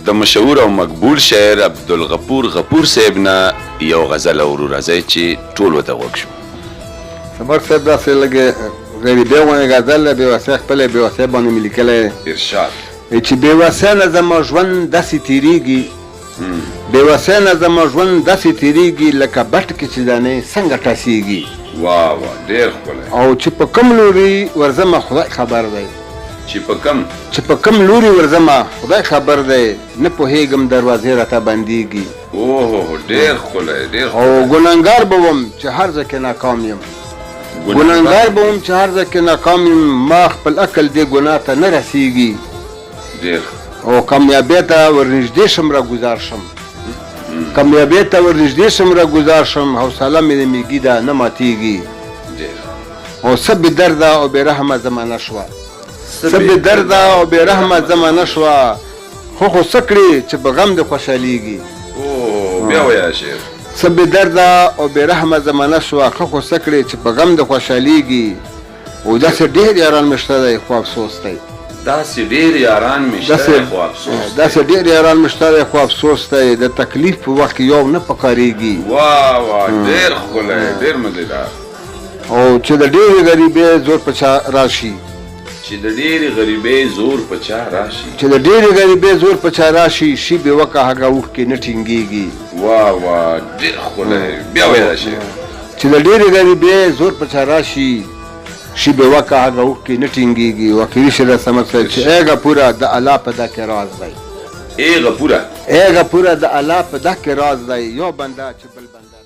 د مشهور او مقبول شاعر عبدالغفور غفور صاحب نه یو غزل اورو، راځئ چې ټول ورته غوږ شو. صمد صاحب داسې لږ غریبې غوندې غزل دی، بېوسۍ خپلې بېوسۍ باندې مې لیکلی. ارشاد. چې بېوسۍ نه زما ژوند داسې تېرېږي، بېوسۍ نه زما ژوند داسې تېرېږي، لکه بټ کې چې دانې څنګه ټسېږي. واه واه، ډېر ښکلی. او چې په کوم لوري ورځمه خدای خبر دی. چې په کوم چې په کوم لوري ورځمه خدای خبر دی، نه پوهېږم دروازې راته بندېږي. اوهو، ډېر ښکلی، ډېر او ښکلی. ګناهګار به وم چې هر ځای کې ناکام یم، ګناهګار به وم چې هر ځای کې ناکام یم، ما خپل عقل دې ګناه ته نه رسېږي. ډېر. او کامیابۍ ته ورنږدې شم را ګزار شم، کامیابۍ ته ورنږدې شم را ګزار شم، حوصله مې د میږي ده نه ماتېږي. ډېر. او څه بې درده او بې رحمه زمانه شوه، څه بې درده او بې رحمه زمانه شوه، خو خو څه کړې چې په غم دې خوشحالېږي. اوه، بیا وایه شعر. څه بې درده او بې رحمه زمانه شوه، ښه خو څه کړې چې په غم دې خوشحالېږي. او داسې ډېر یاران مې شته دی خو افسوس دی. داسې ډېر یاران مې شته دی خو افسوس دی. داسې ډېر یاران مې شته دی خو افسوس دی، د تکلیف په وخت کې یو نه پکارېږي. واه واه، ډېر ښکلی، ډېر مزیدار. او چې د ډېرې غریبۍ زور په چا راشي، چې د ډېرې غریبۍ زور په چا راشي، چې د ډېرې غریبۍ زور په چا راشي، شي بې وکه هغه اوښکې نه ټینګېږي. واه واه، ډېر ښکلی، بیا وایه دا شعر. چې د ډېرې غریبۍ زور په چا راشي، شي بې وکه هغه اوښکې نه ټینګېږي. او اخري شعر صمد صاحب چې ای غفوره د الله په دا کې راز دی. ای غفوره، ای غفوره د الله په دا کې راز دی، یو بنده چې بل بنده.